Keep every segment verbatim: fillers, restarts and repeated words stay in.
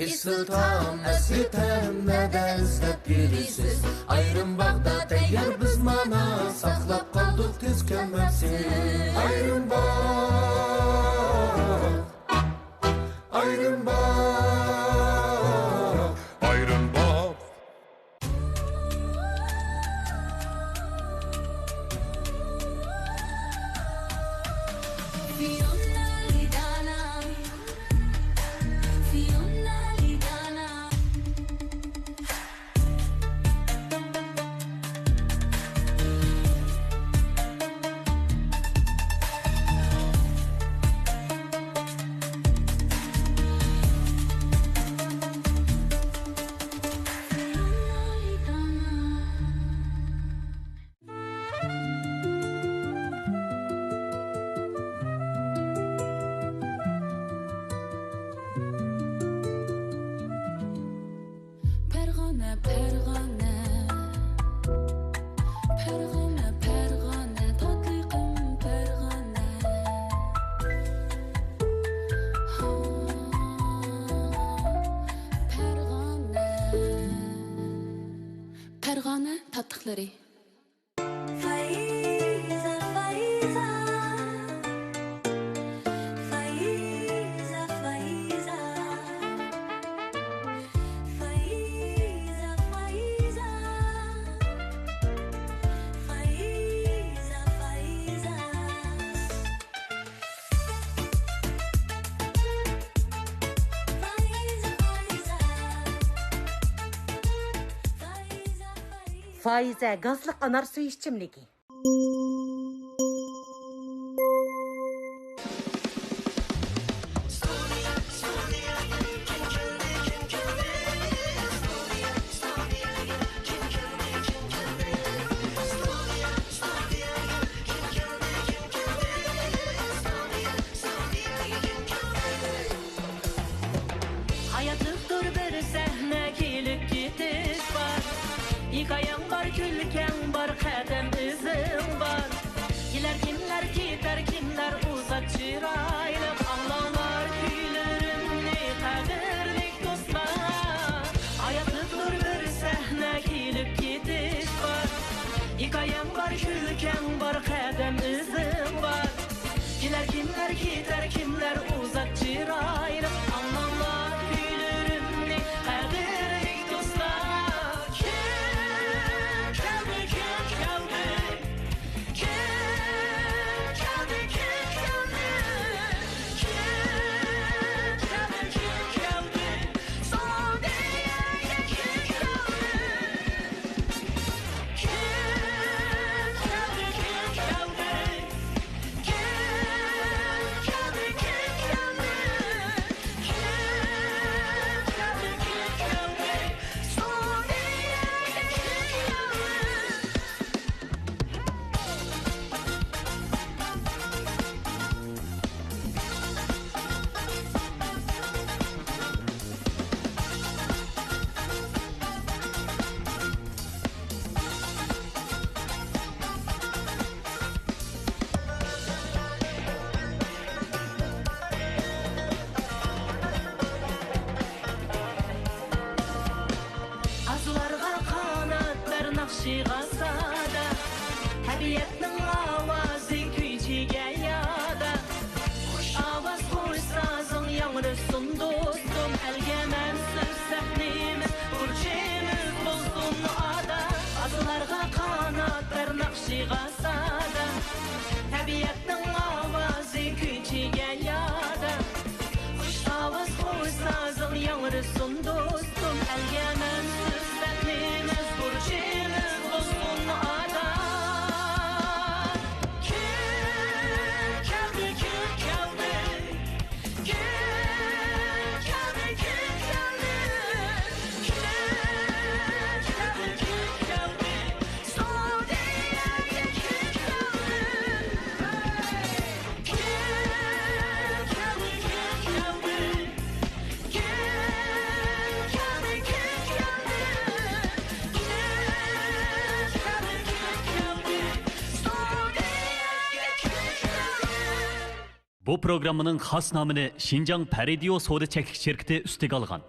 ئېسىل تائام، ئەسلى تەم نەدە ئىزدەپ يۈرىسىز؟ ئايرىم باغدا تەييار، بىز مانا ساقلاپ قالدۇق، تېز كەلمەمسىز؟ ئايرىم باغ، ئايرىم باغ، ئايرىم باغ. پەرغانە، پەرغانە، پەرغانە، پەرغانە، تاتلىقىم پەرغانە. ھا، پەرغانە. پەرغانە تاتلىقلىرى. فايزا، فايزا، فايزا، فايزا، فايزا، فايزا، فايزا، فايزا. فايزە گازلىق ئانار سۈيى ئىچىملىكى. ھاياتلىقتۇر بىر سەھنە، كېلىپ كېتىش بار. ھېكايەڭ بار، كۈلكەڭ بار، قەدەم ئىزىڭ بار. كېلەر كىملەر، كېتەر كىملەر، ئۇزاق چىرايلىق. ئاڭلاڭلار كۈيلىرىمنى، قەدىرلىك دوستلار. ھاياتلىقتۇر بىر سەھنە، كېلىپ كېتىش بار. ھېكايەڭ بار، كۈلكەڭ بار، قەدەم ئىزىڭ بار. كېلەر كىملەر، كېتەر كىملەر، ئۇزاق چىرايلىق. ئاڭلاڭلار كۈيلىرىمنى، قەدىرلىك دوستلار. كىم كەلدى، كىم كەلدى؟ كىم كەلدى، كىم كەلدى؟ كىم كەلدى، كىم كەلدى؟ سودىيەگە كىم كەلدى؟ كىم كەلدى، كىم كەلدى؟ كىم كەلدى، كىم كەلدى؟ كىم كەلدى، كىم كەلدى؟ كىم كەلدى، كىم كەلدى؟ سودىيەگە كىم كەلدى؟ ئارزۇلارغا قانات بەر، ناخشىغا سادا، تەبىئەتنىڭ ئاۋازى كۈيچىگە يادا. خۇش ئاۋاز، خۇش سازىڭ ياڭرىسۇن دوستۇم، ئەلگە مەنسۇپ سەھنىمىز، بۇرچىمىز بولسۇن ئادا. ئارزۇلارغا قانات بەر، ناخشىغا سادا، تەبىئەتنىڭ ئاۋازى كۈيچىگە يادا. خۇش ئاۋاز، خۇش سازىڭ ياڭرىسۇن دوستۇم، ئەلگە مەنسۇپ سەھنىمىز، بۇرچىمىز بولسۇن ئادا. بۇ پروگراممىنىڭ خاس نامىنى شىنجاڭ پەرىدىيو سودا چەكلىك شىركىتى ئۈستىگە ئالغان.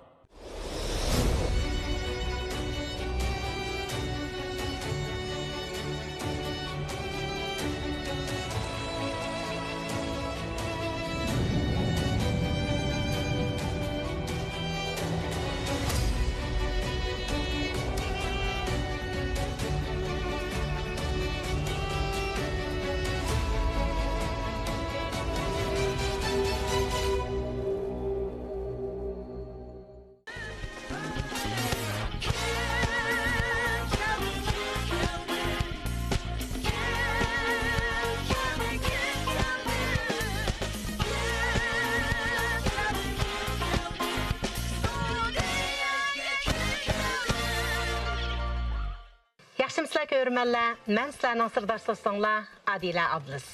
ياخشىمۇسىلەر كۆرۈرمەنلەر؟ مەن سىلەرنىڭ سىرداش دوستۇڭلار ئادىلە ئابلىز.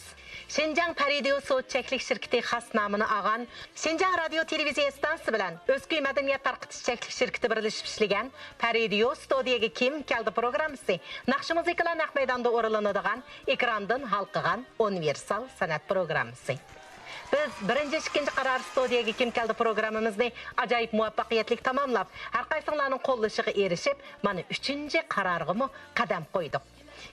شىنجاڭ پەرىدىيو سودا چەكلىك شىركىتى خاس نامىنى ئالغان، شىنجاڭ رادىيو تېلېۋىزىيە ئىستانسىسى بىلەن ئۆزكۈي مەدەنىيەت تارقىتىش چەكلىك شىركىتى بىرلىشىپ ئىشلىگەن پەرىدىيو ستۇدىيەگە كىم كەلدى پروگراممىسى، ناخشا مۇزىكىلار نەق مەيداندا ئورۇنلىنىدىغان ئېكراندىن ھالقىغان ئۇنىۋېرسال سەنئەت پروگراممىسى. بىز بىرىنچى، ئىككىنچى قارار ستۇدىيەگە كىم كەلدى پروگراممىمىزنى ئاجايىپ مۇۋەپپەقىيەتلىك تاماملاپ، ھەر قايسىڭلارنىڭ قوللىشىغا ئېرىشىپ، مانا ئۈچىنچى قارارغىمۇ قەدەم قويدۇق.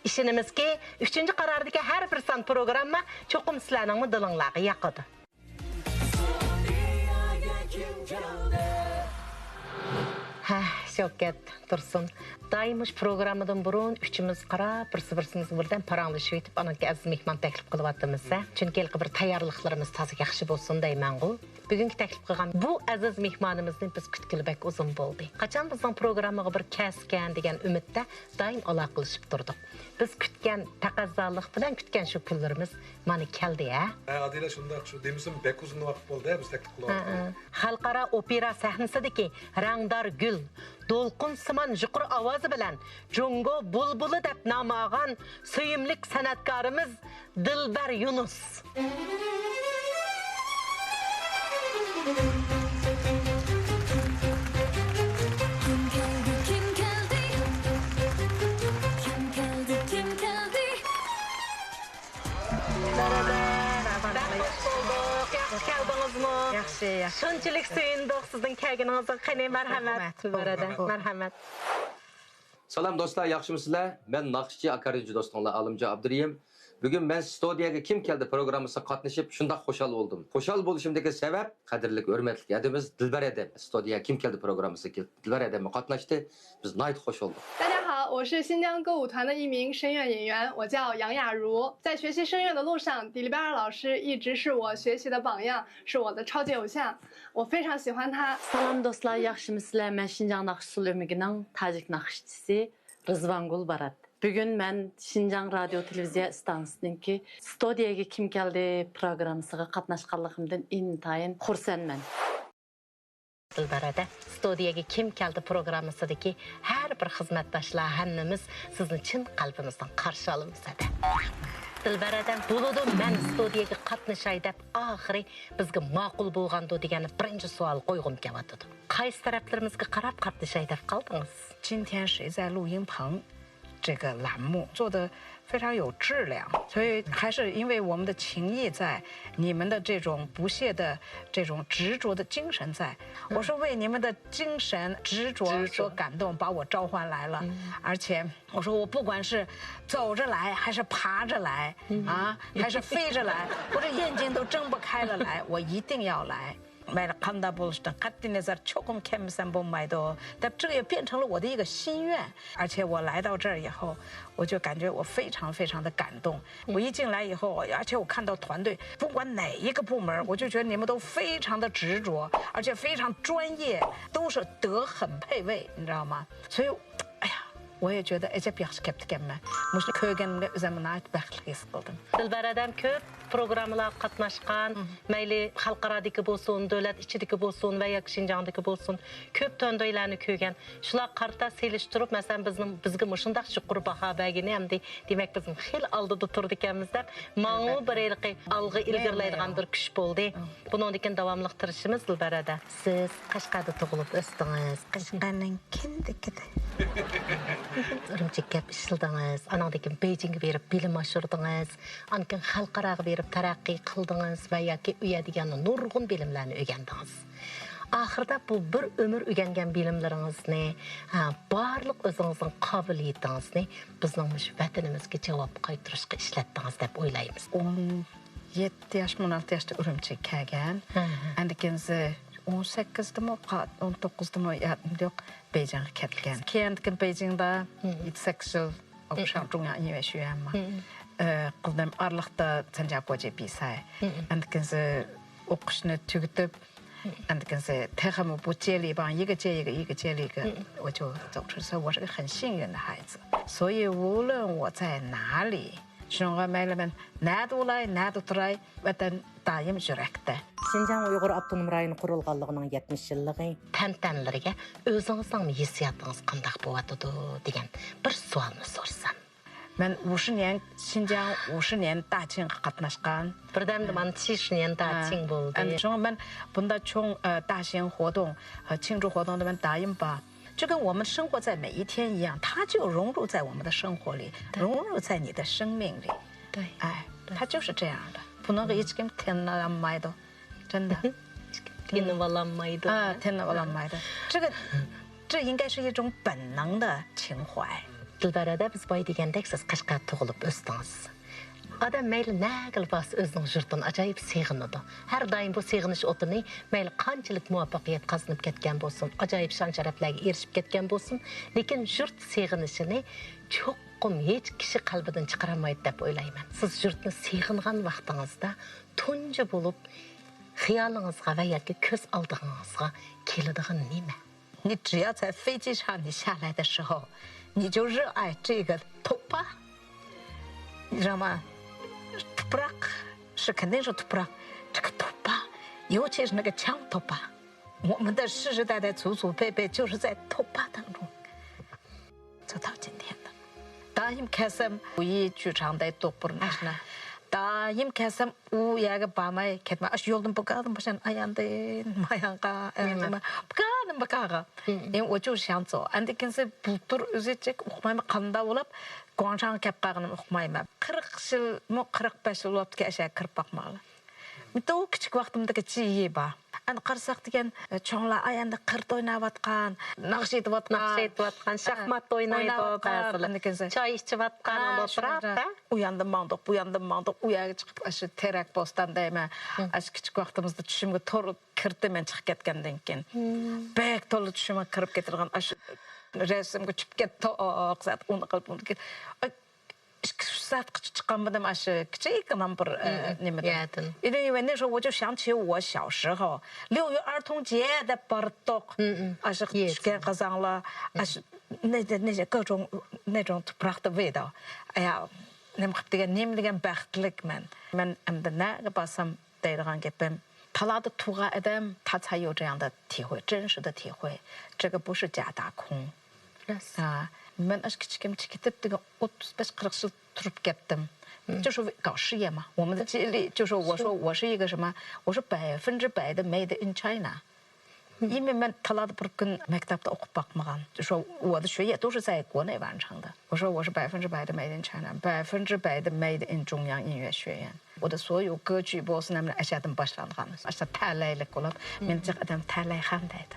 ئىشىنىمىزكى، ئۈچىنچى قارارىدىكى ھەر بىر سان پروگرامما چوقۇم سىلەرنىڭمۇ دىلىڭلارغا ياقىدۇ. ھە، شەۋكەت، تۇرسۇن. دائىم مۇشۇ پروگراممىدىن بۇرۇن ئۈچىمىز قاراپ، بىرسى-بىرسىمىزگە بىردەم پاراڭلىشىۋېتىپ، ئانان كېيىن ئەزىز مېھمان تەكلىپ قىلىۋاتىمىز-ھە. چۈنكى ھېلىقى بىر تەييارلىقلىرىمىز تازا ياخشى بولسۇن دەيمەنغۇ. بۈگۈنكى تەكلىپ قىلغان بۇ ئەزىز مېھمانىمىزنى بىز كۈتكىلى بەك ئۇزۇن بولدى. قاچان بىزنىڭ پروگراممىغا بىر كەلسىكەن دېگەن ئۈمىدتە دائىم ئالاقىلىشىپ تۇردۇق. بىز كۈتكەن، تەقەززالىق بىلەن كۈتكەن شۇ كۈنلىرىمىز مانا كەلدى، ھە؟ ھە، ئادىلە، شۇنداق، شۇ دېمىسىمۇ بەك ئۇزۇن ۋاقىت بولدى، ھە، بىز تەكلىپ قىلىۋاتقىلى. ھە، ھە. خەلقئارا ئوپېرا سەھنىسىدىكى رەڭدار گۈل، دولقۇنسىمان يۇقىرى ئاۋازى بىلەن جۇڭگو بۇلبۇلى دەپ نام ئالغان سۆيۈملۈك سەنئەتكارىمىز دىلبەر يۇنۇس. كىم كەلدى، كىم كەلدى؟ كىم كەلدى، كىم كەلدى؟ بەرەبەر، بەك خۇش بولدۇق. ياخشى كەلدىڭىزمۇ؟ ياخشى، ياخشى. شۇنچىلىك سۆيۈندۇق سىزنىڭ كەلگىنىڭىزگە. قېنى، مەرھەمەت. رەھمەت. بەرەبەر، رەھمەت. مەرھەمەت. سالام دوستلار، ياخشىمۇسىلەر؟ مەن ناخشىچى ئاكارىنچى دوستۇڭلار ئالىمجان ئابدۇرېھىم. بۈگۈن مەن ستۇدىيەگە كىم كەلدى پروگراممىسىغا قاتنىشىپ شۇنداق خۇشال بولدۇم. خۇشال بولۇشۇمدىكى سەۋەب، قەدىرلىك ھۆرمەتلىك ھەدىمىز دىلبەر ھەدەم ستۇدىيەگە كىم كەلدى پروگراممىسىغا كېلىپ دىلبەر ھەدەممۇ قاتناشتى. بىز ناھايىتى خۇش بولدۇق. 大家好，我是新疆歌舞团的一名声乐演员，我叫杨雅茹。在学习声乐的路上，迪丽贝尔老师一直是我学习的榜样，是我的超级偶像，我非常喜欢她。 سالام دوستلار، ياخشىمۇسىلەر؟ مەن شىنجاڭ ناخشا ئۇسسۇل ئۆمىكىنىڭ تاجىك ناخشىچىسى رىزۋانگۈل بارات. بۈگۈن مەن شىنجاڭ رادىيو تېلېۋىزىيە ئىستانسىسىنىڭكى ستۇدىيەگە كىم كەلدى پروگراممىسىغا قاتناشقانلىقىمدىن ئىنتايىن خۇرسەنمەن. دىلبەر ھەدە، ستۇدىيەگە كىم كەلدى پروگراممىسىدىكى ھەر بىر خىزمەتداشلار ھەممىمىز سىزنى چىن قەلبىمىزدىن قارشى ئالىمىز ھەدە. دىلبەر ھەدەم، بولىدۇ مەن ستۇدىيەگە قاتنىشاي دەپ ئاخىرى بىزگە ماقۇل بولغاندۇ دېگەن بىرىنچى سوئال قويغۇم كېلىۋاتىدۇ. قايسى تەرەپلىرىمىزگە قاراپ قاتنىشاي دەپ قالدىڭىز؟ 今天谁在录音棚这个栏目做的非常有质量，所以还是因为我们的情谊在，你们的这种不懈的这种执着的精神在，我是为你们的精神执着所感动，把我召唤来了，而且我说我不管是走着来还是爬着来啊，还是飞着来，我这眼睛都睁不开了来，我一定要来。 مەيلى قانداق بولۇشتىن قەتئىينەزەر چوقۇم كەلمىسەم بولمايدۇ دەپ، 这个也变成了我的一个心愿。而且我来到这儿以后，我就感觉我非常非常的感动。我一进来以后，而且我看到团队，不管哪一个部门，我就觉得你们都非常的执着，而且非常专业，都是德很配位，你知道吗？所以，哎呀，我也觉得 ئەجەب ياخشى كەپتىكەنمەن. مۇشۇنى كۆرگىنىمگە ئۆزۈمنى ناھايىتى بەختلىك ھېس قىلدىم. دىلبەر ھەدەم كۆپ پروگراممىلارغا قاتناشقان، مەيلى خەلقئارادىكى بولسۇن، دۆلەت ئىچىدىكى بولسۇن ۋە ياكى شىنجاڭدىكى بولسۇن، كۆپ تۆندۆيلەرنى كۆرگەن. شۇلارغا قارىتا سېلىشتۇرۇپ، مەسىلەن، بىزنىڭ، بىزگە مۇشۇنداق يۇقىرى باھا بەرگىنى ھەمدە، دېمەك، بىزمۇ خېلى ئالدىدا تۇرىدىكەنمىز دەپ، ماڭىمۇ بىر ھېلىقى ئالغا ئىلگىرىلەيدىغان بىر كۈچ بولدى. بۇنىڭدىن كېيىن داۋاملىق تىرىشىمىز، دىلبەر ھەدە. سىز قەشقەردە تۇغۇلۇپ ئۆستىڭىز. قەشقەرنىڭ كىندىكىدە. ئۈرۈمچىگە كەپ ئىشلىدىڭىز، ئانىڭدىن كېيىن بېيجىڭغا بېرىپ بىلىم ئاشۇردىڭىز، ئاندىن كېيىن خەلقئاراغا بېرىپ تەرەققىي قىلدىڭىز ۋە ياكى ئۇ يەردە يەنە نۇرغۇن بىلىملەرنى ئۆگەندىڭىز. ئاخىرىدا بۇ بىر ئۆمۈر ئۆگەنگەن بىلىملىرىڭىزنى، ھە، بارلىق ئۆزىڭىزنىڭ قابىلىيىتىڭىزنى بىزنىڭ مۇشۇ ۋەتىنىمىزگە جاۋاب قايتۇرۇشقا ئىشلەتتىڭىز دەپ ئويلايمىز. ئون يەتتە ياش، ئون ئالتە ياشتا ئۈرۈمچىگە كەلگەن. ھە، ھە. ئاندىن كېيىن ئون سەككىزدىمۇ، ئون توققۇزدىمۇ، يا، يوق، بېيجىڭغا كەتكەن. كېيىن بېيجىڭدا يەتتە سەككىز يىل 上中央音乐学院嘛. 嗯嗯。 ئە، قىلدىم. ئارىلىقتا 参加国际比赛. 嗯嗯。 ئاندىن كېيىن ئوقۇشنى تۈگىتىپ، 嗯嗯。 ئاندىن كېيىن تېخىمۇ بۇ 接力棒،一个接一个،一个接一个， 嗯嗯。 我就走出去，我是个很幸运的孩子。所以无论我在哪里， شۇنىڭغا مەيلى مەن نەدە بولاي، نەدە تۇراي، ۋەتەن دائىم يۈرەكتە. شىنجاڭ ئۇيغۇر ئاپتونوم رايونى قۇرۇلغانلىقىنىڭ يەتمىش يىللىقى تەنتەنىلىرىگە ئۆزىڭىزنىڭ ھېسسىياتىڭىز قانداق بولۇۋاتىدۇ دېگەن بىر سوئالنى سورىسام. مەن ۋۇشېنيەن، شىنجاڭ ۋۇشېنيەن داچىڭغا قاتناشقان. بىردەمدە مانا چى شىنيەن داچىڭ بولدى. ئەنە شۇڭا مەن بۇنداق چوڭ، ئە، داچىڭ 活动، ئە، 庆祝活动دا مەن دائىم بار. 就跟我们生活在每一天一样，它就融入在我们的生活里，对。融入在你的生命里。对。哎，对。它就是这样的。 بۇنىڭغا ھېچكىم تىنىۋالالمايدۇ. 真的。 تىنىۋالالمايدۇ. 啊，تىنىۋالالمايدۇ. 这个，这应该是一种本能的情怀。 دىلبەر ھەدە، بىز بايا دېگەندەك، سىز قەشقەردە تۇغۇلۇپ ئۆستىڭىز. ئادەم مەيلى نەگىلا بارسا ئۆزىنىڭ يۇرتىنى ئاجايىپ سېغىنىدۇ. ھەر دائىم بۇ سېغىنىش ئوتىنى مەيلى قانچىلىك مۇۋەپپەقىيەت قازىنىپ كەتكەن بولسۇن، ئاجايىپ شان-شەرەپلەرگە ئېرىشىپ كەتكەن بولسۇن، لېكىن يۇرت سېغىنىشىنى چوقۇم ھېچ كىشى قەلبىدىن چىقىرالمايدۇ دەپ ئويلايمەن. سىز يۇرتنى سېغىنغان ۋاقتىڭىزدا تۇنجى بولۇپ خىيالىڭىزغا ۋە ياكى كۆز ئالدىڭىزغا كېلىدىغان نېمە؟ 你只要在飞机上你下来的时候，你就热爱这个 toprak， 你知道吗？ Toprak 是肯定是 toprak， 这个 toprak， 尤其是那个 chang toprak， 我们的世世代代祖祖辈辈就是在 toprak 当中走到今天的。 دائىم كەلسەم، 五一剧场 دەيتتۇق بۇرۇن ئاشۇنى. دائىم كەلسەم، ئۇ يەرگە بارماي كەتمەي، ئاشۇ يولدىن بۇكادىن باشلاپ، ئاياندىن مايانغا، ئاياندىن بۇكادىن بۇكاغا. 嗯。 ئەمدى ئۇچۇرۇشياڭ. ئاندىن كېيىن بۇلتۇر ئۆزۈچە ئۇقمايمەن، قانداق بولۇپ گۇاڭشاڭغا كەپ قالغىنىمنى ئۇقمايمەن. قىرىق يىلمۇ، قىرىق بەش يىل بولۇپتىكەن ئاشۇ يەرگە كىرىپ باقمىغىلى. مېنىڭ كىچىك ۋاقتىمدىكى جىيى بار. ئەمدى قارىساق دېگەن، چوڭلار ئايەندە قىردا ئويناۋاتقان، ناخشا ئېيتىۋاتقان، ناخشا ئېيتىۋاتقان، شاھمات ئوينايدۇ، ئويناۋاتقان، بەزىلەر ئاندىن كېيىن چاي ئىچىۋاتقان، ھە، ئولتۇراپ، شۇنداق. ھە؟ ئۇ ياندىن ماڭدۇق، بۇ ياندىن ماڭدۇق، ئۇ يەرگە چىقىپ، ئاشۇ تېرەك بوستان دەيمەن. ئاشۇ كىچىك ۋاقتىمىزدا چۈشۈمگە تور كىردى مەن چىقىپ كەتكەندىن كېيىن. بەك تولا چۈشۈمگە كىرىپ كېتىدىغان ئاشۇ رەسىمگە چۈشۈپ كەتتۇق، زات ئۇنى قىلىپ، بۇنى قىلىپ. ئىككى ئۈچ سائەتقىچە چىقالمىدىم ئاشۇ كىچىككىنە بىر، ئە، نېمىدىن. يەردىن. 因为那时候我就想起我小时候，六一儿童节 دەپ باراتتۇق. ئاشۇ چۈشكەن قازاڭلار، ئاشۇ 那،那些各种那种 toprak 的味道. 哎呀، نېمە قىلىپ دېگەن، نېمە دېگەن بەختلىكمەن. مەن ئەمدى نەگە بارسام دەيدىغان گېپىم، تالادا تۇرغان ئادەم 他才有这样的体会، 真实的体会. 这个不是假大空. راست. ھە، مەن ئاشۇ كىچىكىمچە كېتىپ دېگەن ئوتتۇز بەش قىرىق يىل تۇرۇپ كەتتىم. 就是搞事业嘛，我们的激励，就是我说我是一个什么，我是百分之百的 made in China. 因为 مەن تالادا بىر كۈن مەكتەپتە ئوقۇپ باقمىغان. 就说我的学业都是在国内完成的。我说我是百分之百的 made in China，百分之百的 made in 中央音乐学院。 ئۇدا سويۇ كۆچى بولسۇن، ھەممە ئەشەدىن باشلانغان. ئاشۇ تەلەيلىك بولۇپ، مېنى جىق ئادەم تەلەيخان دەيدۇ.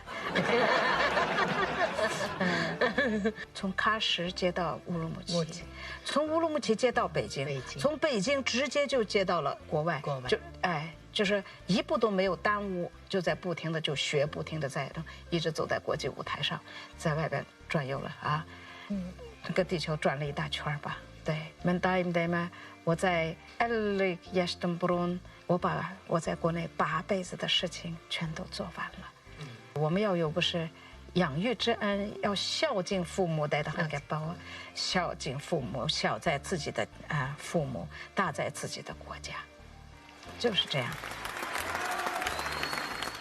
从喀什接到乌鲁木齐，从乌鲁木齐接到北京，从北京直接就接到了国外，国外。就，哎，就是一步都没有耽误，就在不停的就学，不停的在，一直走在国际舞台上，在外边 转悠了啊，跟地球转了一大圈儿吧。对， مەن دائىم دەيمەن، 我在ئەللىك ياشتىن بۇرۇن، 我把我在国内八辈子的事情全都做完了。 我们要有个是养育之恩，要孝敬父母 دەيدىغان گەپ بار. 孝敬父母，孝在自己的，呃，父母，大在自己的国家。 就是这样。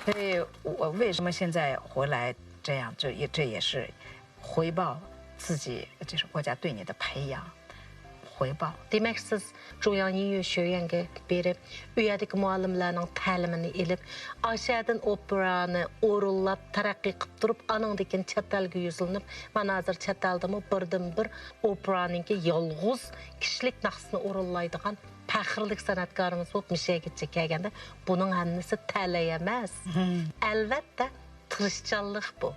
所以我为什么现在回来这样，就也，这也是回报自己，就是国家对你的培养，回报。 دېمەك، سىز جۇياڭ يىنيۈ شۆيۈەنگە بېرىپ، ئۇ يەردىكى مۇئەللىملەرنىڭ تەلىمىنى ئېلىپ، ئاشۇ يەردىن ئوپېرانى ئورۇنلاپ، تەرەققىي قىلىپ تۇرۇپ، ئانىڭدىن كېيىن چەت ئەلگە يۈزلىنىپ، مانا ھازىر چەت ئەلدىمۇ بىردىنبىر ئوپېرانىڭكى يالغۇز كىشىلىك ناخشىسىنى ئورۇنلايدىغان پەخىرلىك سەنئەتكارىمىز بولۇپ مۇشۇ يەرگىچە كەلگەندە، بۇنىڭ ھەممىسى تەلەي ئەمەس. ئەلۋەتتە، تىرىشچانلىق بۇ.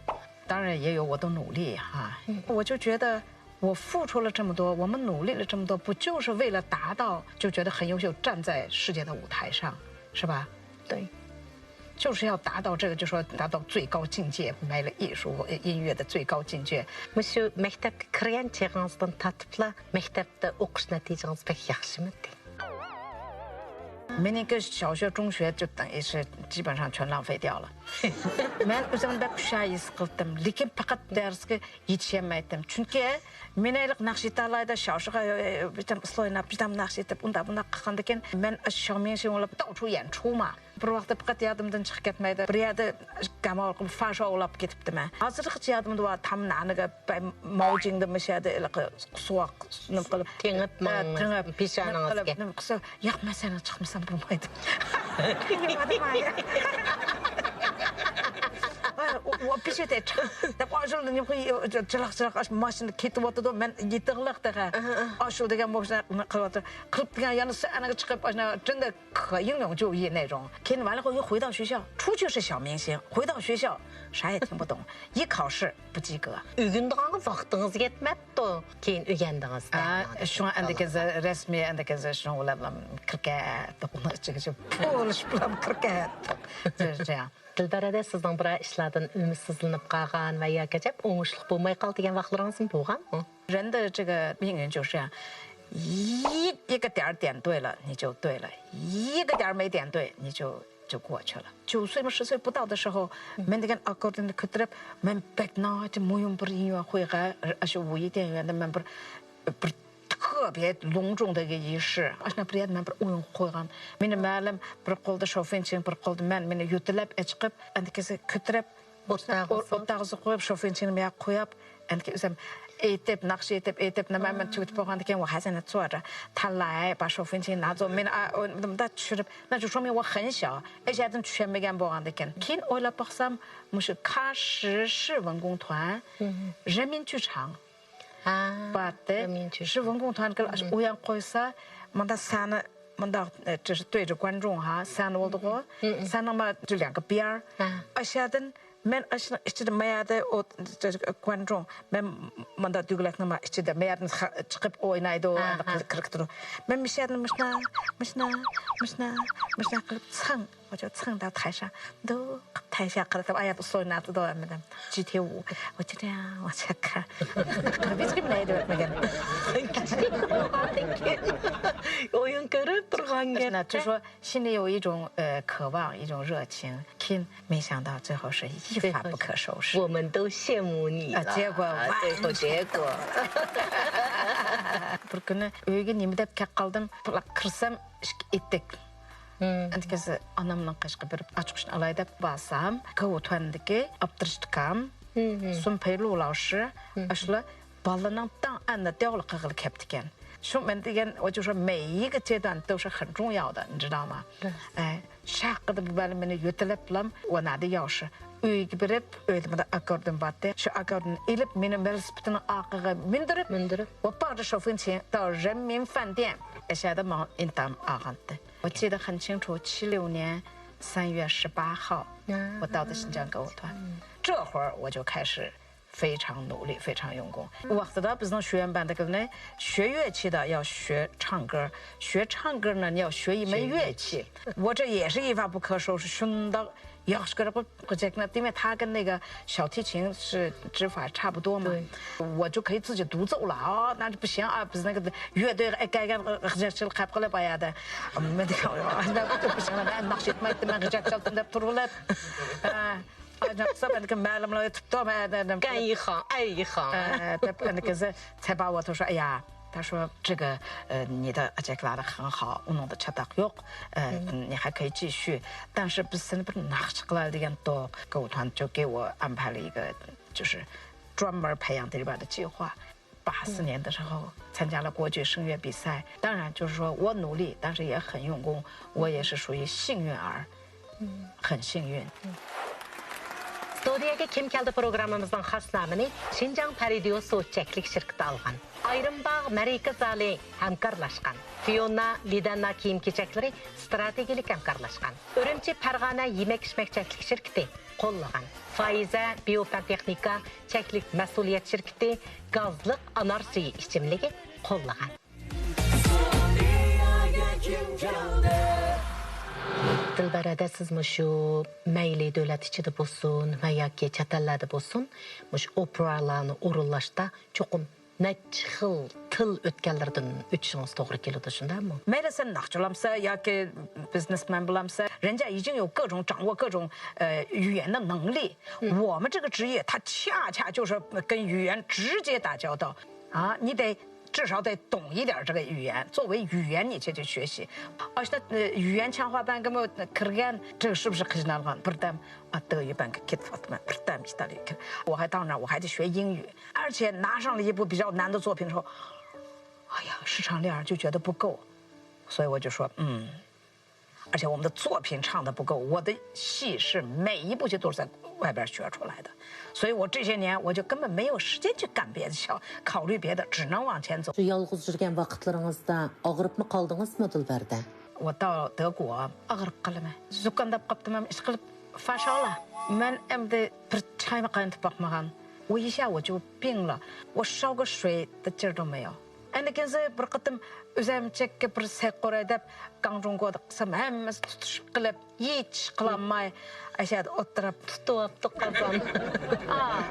当然也有我的努力哈，我就觉得我付出了这么多，我们努力了这么多，不就是为了达到，就觉得很优秀，站在世界的舞台上，是吧？对。就是要达到这个，就说达到最高境界，没了艺术音乐的最高境界。 مۇشۇ مەكتەپكە كىرگەن چېغىڭىزدىن تارتىپلا مەكتەپتە ئوقۇش نەتىجىڭىز بەك ياخشىمىدى؟ 没那个小学、中学就等于是基本上全浪费掉了。 مەن ئۆزۈمنى بەك ھۇشيار ھېس قىلدىم، لېكىن پەقەت دەرسكە يېتىشەلمەيتتىم. چۈنكى مېنى ھېلىقى ناخشا ئېيتالايدۇ، شاۋشىغا بىردەم ئۇسسۇل ئويناپ، بىردەم ناخشا ئېيتىپ، ئۇنداق بۇنداق قىلغاندىكىن، مەن شياۋمىڭشىڭ بولۇپ داۋچۇ يەنچۇما. بىر ۋاقىتتا پەقەت يادىمدىن چىقىپ كەتمەيدۇ. بىر يەردە گامال قىلىپ فاشاۋلاپ كېتىپتىمەن. ھازىرغىچە يادىمدا بار، تام نانىگە ماۋجىڭدا مۇشۇ يەردە ھېلىقى سوغۇق نېمە قىلىپ، تېڭىپ، ئە، تېڭىپ، پېشانىڭىزگە. نېمە قىلىپ، نېمە قىلسا، ياق، مەن سەنىڭ چىقمىسام بولمايدۇ. ئاي، ئۇ، ئۇ، پېشى تەي چىق دەپ، ئاشۇ نېمە قىلىپ، جىلاق، جىلاق، ئاشۇ ماشىنا كېتىۋاتىدۇ، مەن يېتىغلىق تېخى. ئاشۇ دېگەن مۇشۇنى قىلىۋاتىدۇ. قىلىپ دېگەن يەنە سەھنىگە چىقىپ، ئاشۇ چىندە 可英勇就义那种。 كېيىن ۋالىغۇ 回到学校，出去是小明星，回到学校啥也听不懂，一考试不及格。 ئۆگىنىدىغانغا ۋاقتىڭىز يەتمەپتۇ. كېيىن ئۆگەندىڭىز. ئا، شۇڭا ئەندىكىنسە رەسمىي ئەندىكىنسە شۇنىڭ بىلەن كىركەت، ئۇنىڭ ئىچىگىچە پۇلىشىپ بىلەن كىركەت. دىلبەر ھەدە، سىزنىڭ بىرەر ئىشلاردىن ئۈمىدسىزلىنىپ قالغان ۋە ياكى ئەجەب ئوڭۇشلۇق بولماي قالدى دېگەن ۋاقىتلىرىڭىزمۇ بولغانمۇ؟ 人的这个命运就是这样，一一个点儿点对了，你就对了；一个点儿没点对，你就就过去了。九岁嘛，十岁不到的时候， مەن دېگەن ئاككوردىيوننى كۆتۈرۈپ، مەن بەك ناھايىتى مۇھىم بىر يىڭيۈەن خۇيغا، ئاشۇ ۋۇيى تيەنيۈەندە مەن بىر بىر 特别隆重的一个仪式. ئاشۇنداق بىر يەردە مەن بىر ئويۇن قويغان. مېنى مەلۇم بىر قولدا شوفېنچىڭ، بىر قولدا مەن، مېنى يۆتىلەپ ئەچىقىپ، ئەندىكىسى كۆتۈرۈپ، ئوتتاغا قويۇپ، شوفېنچىڭنى مەيە قويۇپ، ئەندىكى ئۆزۈم ئېيتىپ، ناخشا ئېيتىپ، ئېيتىپ، نېمە مەن تۈگىتىپ بولغاندىكىن، ۋە ھەسەنە چۇۋادا تاللاي، با شوفېنچىڭ نازۇ، مېنى ئا، ئوينىدىمدا چۈشۈرۈپ، 那就说明我很小، ئەشەدىن چۈشەنمىگەن بولغاندىكىن. كېيىن ئويلاپ باقسام، مۇشۇ 喀什市文工团人民剧场 بارتى. شۇ ۋېنگوڭ تانكىلار ئاشۇ ئويۇن قويسا، مۇنداق سەھنە، مۇنداق، ئە، 就是对着观众ھا، سەھنە بولدىغۇ. سەھنىنىڭ ما، 就两个边儿. ئاشۇ يەردىن مەن ئاشۇنىڭ ئىچىدە، ما يەردە ئو، 观众، مەن مۇنداق دۆگىلەكنىڭ ما ئىچىدە، ما يەردىن خا، چىقىپ ئوينايدۇ، ئەندى قىز كىرىپ تۇرىدۇ. مەن مۇشۇ يەردىن مۇشۇنداق، مۇشۇنداق، مۇشۇنداق، مۇشۇنداق قىلىپ ساڭ، 我就 ساڭ دەپ تايشا، دۇ قىپ تايشا قىلىپ، ئاياپ ئۇسسۇل ئويناپ تۇرىدۇ ھەممىدىن. 集体舞. 我就这样往下看. قىلىپ ھېچكىم نەي دەۋەتمىگەن. ئويۇن كۆرۈپ تۇرغان گەپ. 那就说心里有一种，呃，渴望，一种热情。 كېيىن 没想到最后是一发不可收拾. 我们都羡慕你了。结果 最后结果. بىر كۈنى ئۆيگە نېمە دەپ كەپ قالدىم، بۇلاق كىرسەم ئىشىك ئېتىك. ئەندىكىنسى ئانامنىڭ قېشىغا بېرىپ ئاچقۇچنى ئالاي دەپ بارسام، گوۋۇتۈەندىكى ئاپتىرىشتىكام سۇن پېيلۇ لاۋشى، ئاشۇلار بالىنىڭ داڭ ئەننى دەۋلى قىلغىلى كەپتىكەن. شۇ مەن دېگەن، 我就说每一个阶段都是很重要的，你知道吗؟ ئەي، شاققىدە بۇ بالا مېنى يۆتىلەپلام، 我拿的钥匙. ئۆيگە بېرىپ، ئۆيدە مۇنداق ئاككوردىيون بارتى. شۇ ئاككوردىيوننى ئېلىپ، مېنى ۋېلىسىپىتىنىڭ ئارقىغا مىندۈرۈپ، مىندۈرۈپ. 我抱着手风琴到人民饭店. ئەشەدە ماڭا ئىنتام ئالغانتى. 我记得很清楚，七六年三月十八号，我到的新疆歌舞团。这会儿我就开始非常努力，非常用功。 ئۇ ۋاقتىدا بىزنىڭ شۆيۈەن بەندىكىلەرنى 学乐器的要学唱歌，学唱歌呢，你要学一门乐器。 我这也是一发不可收拾， شۇنداق ياخشى كۆرۈپ قويۇپ، 那个小提琴是指法差不多嘛， 我就可以自己独奏了啊，那就不行啊， بىز 那个乐队ئەكەلگەن غىجەكچىلىك قەپ قىلىپ ئايادا. مەن دېگەن، مەن ناخشا ئېيتمايتتىم، مەن غىجەك چالدىم دەپ تۇرۇۋېلىپ. ئاجاقسا مەندىكى مەلۇملار ئۆتۈپتۇ، مەن 干一行爱一行. 哎，对，那个是才把我都说，哎呀，他说这个，呃，你的这个拉的很好，我弄得恰到yok，呃，你还可以继续，但是不是那不能拿去了的，都给我团就给我安排了一个，就是专门培养这里边的计划。八四年的时候参加了国际声乐比赛，当然就是说我努力，但是也很用功，我也是属于幸运儿，很幸运。 ستۇدىيەگە كىم كەلدى پروگراممىمىزنىڭ خاس نامىنى شىنجاڭ پەرىدىيو سوت چەكلىك شىركىتى ئالغان. ئايرىم باغ مەرىكە زالى ھەمكارلاشقان. فىيونا لىدەنا كىيىم-كېچەكلىرى ئىستراتېگىيەلىك ھەمكارلاشقان. ئۈرۈمچى پەرغانە يېمەك-ئىچمەك چەكلىك شىركىتى قوللىغان. فايزە بىيوپەن تېخنىكا چەكلىك مەسئۇلىيەت شىركىتى گازلىق ئانار سۈيى ئىچىملىكى قوللىغان. دىلبەر ھەدە، سىز مۇشۇ مەيلى دۆلەت ئىچىدە بولسۇن ۋە ياكى چەت ئەللەردە بولسۇن، مۇشۇ ئوپېرالارنى ئورۇنلاشتا چوقۇم نەچچە خىل تىل ئۆتكەنلىرىدىن ئۆتۈشىڭىز توغرا كېلىدۇ، شۇنداقمۇ؟ مەيلى سەن ناخشىچىلامسەن ياكى بىزنېسمەن بولامسەن، 人家已经有各种掌握各种呃语言的能力，我们这个职业它恰恰就是跟语言直接打交道啊，你得至少得懂一点这个语言，作为语言你就去学习。而且呃语言强化班根本 كىرگەن، 这个是不是 قىينالغان، بىردەم ئاتتىغا يۈپەنگە كېتىۋاتىمەن، بىردەم ئىتالىيەگە كىرىپ، 我还当然我还得学英语，而且拿上了一部比较难的作品之后，哎呀，市场里就觉得不够，所以我就说，嗯，而且我们的作品唱的不够，我的戏是每一部戏都是在外边学出来的，所以我这些年我就根本没有时间去干别的，考虑别的，只能往前走。 شۇ يالغۇز يۈرگەن ۋاقىتلىرىڭىزدا ئاغرىپمۇ قالدىڭىزمۇ، دىلبەردە؟ 我到德国 ئاغرىپ قالىمەن. زۇكامداپ قاپتىمەن، ئىشقىلىپ فاشالا. مەن ئەمدى بىر چايمۇ قاينىتىپ باقمىغان. 我一下午就病了，我烧个水的劲儿都没有. ئەنە كېيىن بىر قېتىم ئۆزۈمچىككە بىر سەي قۇراي دەپ گاڭجۇڭگودا قىلسام، ھەممىسى تۇتۇشۇپ قېلىپ، ھېچ ئىش قىلالماي، ئەشەدە ئولتۇرۇپ. تۇتۇۋاپتۇ قازان. 啊，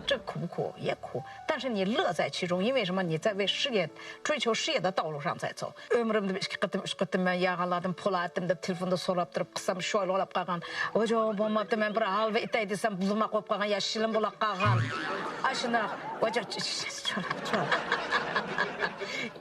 这苦不苦？也苦，但是你乐在其中，因为什么？你在为事业、追求事业的道路上在走。 ئۆمرۈمدە بىر ئىككى قېتىم، ئۈچ قېتىم مەن يالغانلاردىن پۇل ئەتتىم دەپ تېلېفوندا سوراپ تۇرۇپ قىلسام، شويلىغالاپ قالغان. ۋاجو بولماپتۇ، مەن بىر ھالۋا ئېتەي دېسەم، بۇلىماق بولۇپ قالغان، يا شىلىم بولاپ قالغان. ئاشۇنداق. ۋاجو، چولا، چولا.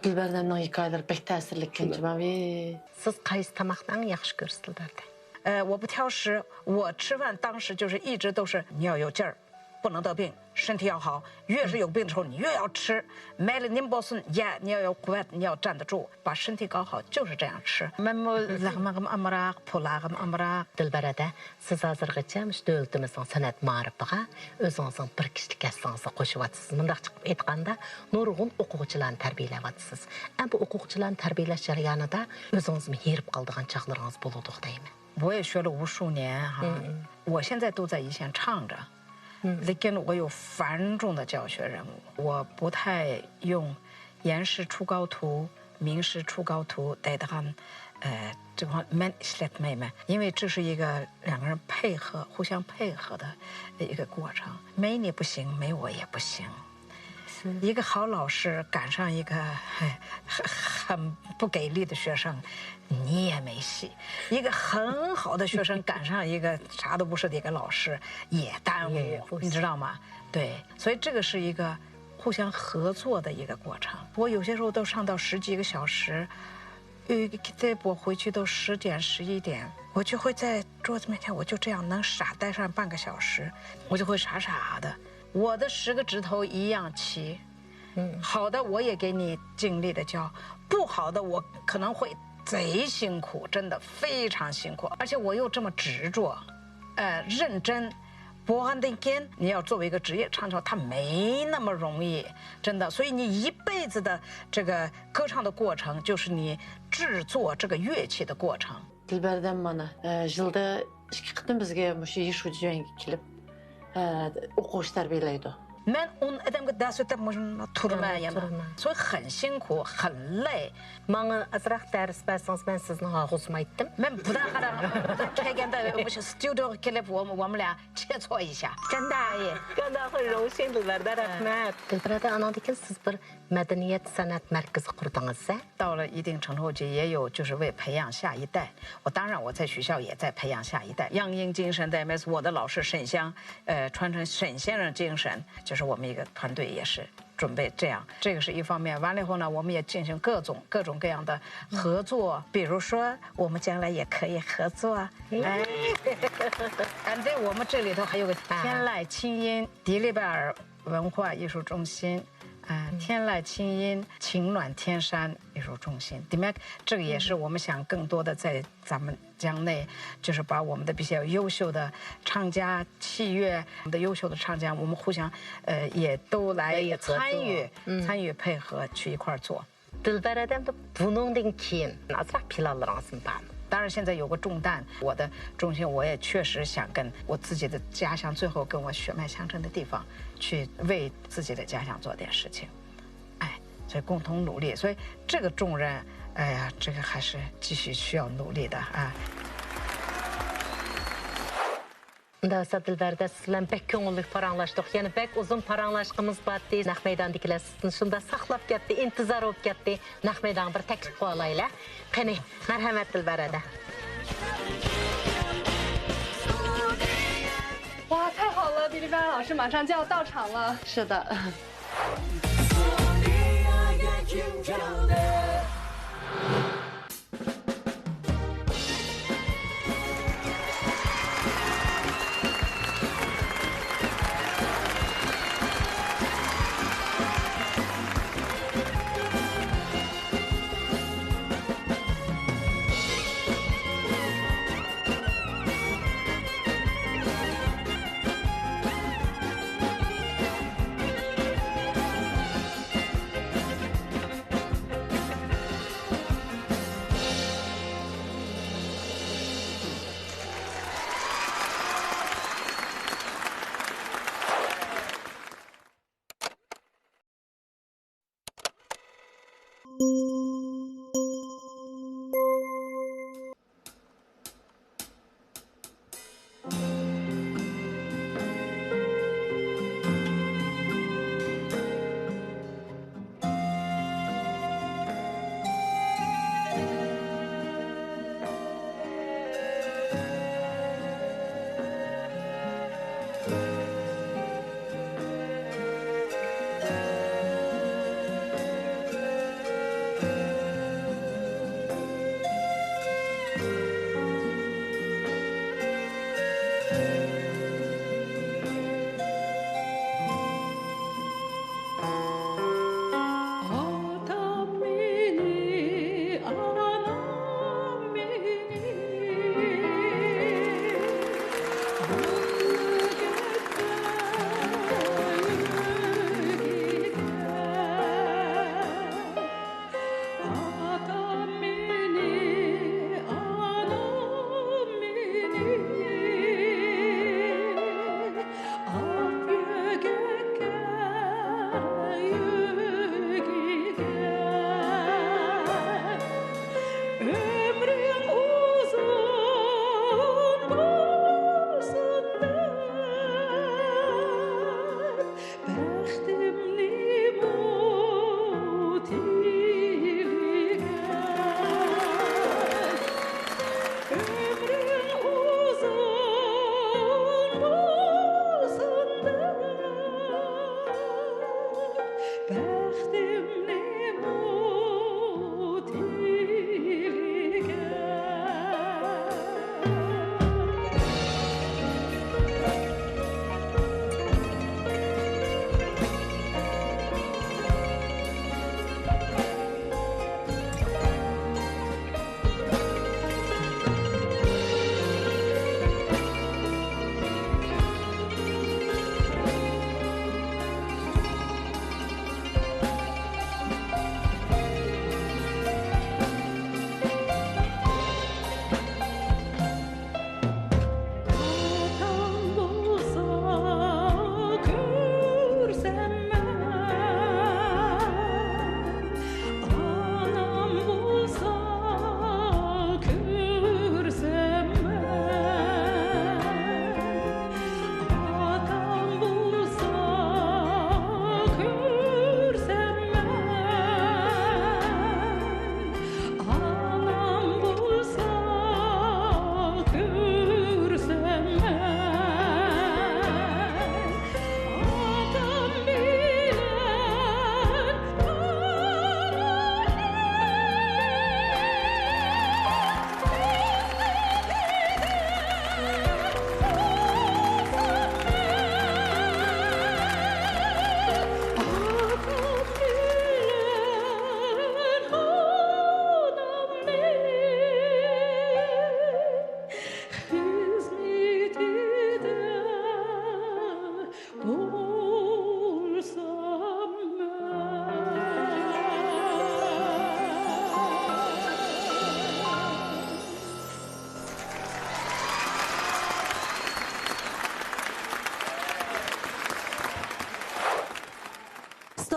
دىلبەردەمنىڭ ھېكايىلىرى بەك تەسىرلىك ئىكەن، جۇماۋى. سىز قايسى تاماقنى ئەڭ ياخشى كۆرىسىز، دىلبەردەم؟ 呃，我不挑食，我吃饭当时就是一直都是你要有劲儿，不能得病，身体要好。越是有病的时候，你越要吃。مەيلى نېمە بولسۇن، يە، 你要有قۇۋۋەت، 你要站得住，把身体搞好，就是这样吃。مەنمۇ لەغمىنىمۇ ئامراق، پۇلاڭنىمۇ ئامراق. دىلبەر ھەدە، سىز ھازىرغىچە مۇشۇ دۆلىتىمىزنىڭ سەنئەت مائارىپىغا ئۆزىڭىزنىڭ بىر كىشىلىك ھەسسىڭىزنى قوشۇۋاتىسىز. مۇنداقچە قىلىپ ئېيتقاندا، نۇرغۇن ئوقۇغۇچىلارنى تەربىيەلەۋاتىسىز. ئەمما بۇ ئوقۇغۇچىلارنى تەربىيەلەش جەريانىدا ئۆزىڭىزمۇ ھېرىپ قالىدىغان چاغلىرىڭىز بولىدۇ دەيمەن. 我也学了无数年哈，我现在都在一线唱着。 لېكىن 我有繁重的教学任务，我不太用延时初高图、明时初高图 دەيدىغان، 呃，这方面 ئىشلەتمەيمەن. 因为这是一个两个人配合、互相配合的一个过程。没你不行，没我也不行。一个好老师赶上一个很很不给力的学生，你也没戏。一个很好的学生赶上一个啥都不是的一个老师，也耽误，你知道吗？对，所以这个是一个互相合作的一个过程。我有些时候都上到十几个小时，有一个 كىتاب 我回去都十点、十一点，我就会在桌子面前，我就这样能傻呆上半个小时，我就会傻傻的。我的十个指头一样齐，好的我也给你尽力的教，不好的我可能会贼辛苦，真的非常辛苦，而且我又这么执着，呃，认真。 보관된 게你要作为一个职业唱将，它没那么容易，真的。所以你一辈子的这个歌唱的过程，就是你制作这个乐器的过程。 دىلبەردەم مانا، ئە، يىلدا ئىككى قېتىم بىزگە مۇشۇ يىشۇجۈەنگە كېلىپ، ئە، ئوقۇغۇچى تەربىيەلەيدۇ. مەن ئون ئادەمگە دەرس ئۆتەپ مۇشۇنداق تۇرىمەن يەنە. 所以很辛苦，很累。 ماڭا ئازراق دەرس بەرسىڭىز، مەن سىزنىڭ ئاغزىمايتتىم. مەن بۇدا قاراڭ، بۇدا كەلگەندە مۇشۇ ستۇدىيوغا كېلىپ، 我们俩切磋一下。 كەندە، كەندە، 很荣幸 دىلبەردە، رەھمەت. دىلبەردە، ئانىڭدىن كېيىن سىز بىر مەدەنىيەت سەنئەت مەركىزى قۇردىڭىز-ە؟ 到了一定程度，就也有就是为培养下一代。我当然我在学校也在培养下一代。样音精神在 M S， 我的老师沈香，呃，传承沈先生精神，就是我们一个团队也是准备这样。这个是一方面。完了以后呢，我们也进行各种各种各样的合作，比如说我们将来也可以合作。哎，and then 我们这里头还有个天籁轻音，迪丽热巴文化艺术中心。啊，天籁清音，情暖天山，一如众星。Demek, 这个也是我们想更多的在咱们江内，就是把我们的比较优秀的唱家、器乐，我们的优秀的唱家，我们互相，呃，也都来也合作。参与，嗯。参与配合去一块儿做。 دىلبەر ھەدە، ئەمدى بۇنىڭدىن كېيىن ئازراق پىلانلىرىڭىزمۇ بارمۇ؟ 当然，现在有个重担，我的重心，我也确实想跟我自己的家乡，最后跟我血脉相承的地方，去为自己的家乡做点事情。哎，所以共同努力，所以这个重任，哎呀，这个还是继续需要努力的啊。 ئۇنداق بولسا، دىلبەردە، سىز بىلەن بەك كۆڭۈللۈك پاراڭلاشتۇق. يەنە بەك ئۇزۇن پاراڭلاشقىمىز بارتى. نەق مەيداندىكىلەر سىزنى شۇنداق ساقلاپ كەتتى، ئىنتىزار بولۇپ كەتتى. نەق مەيدانغا بىر تەكلىپ قىلىۋالايلى. قېنى، مەرھەمەت، دىلبەردە. 哇，太好了，迪丽热巴老师马上就要到场了。是的。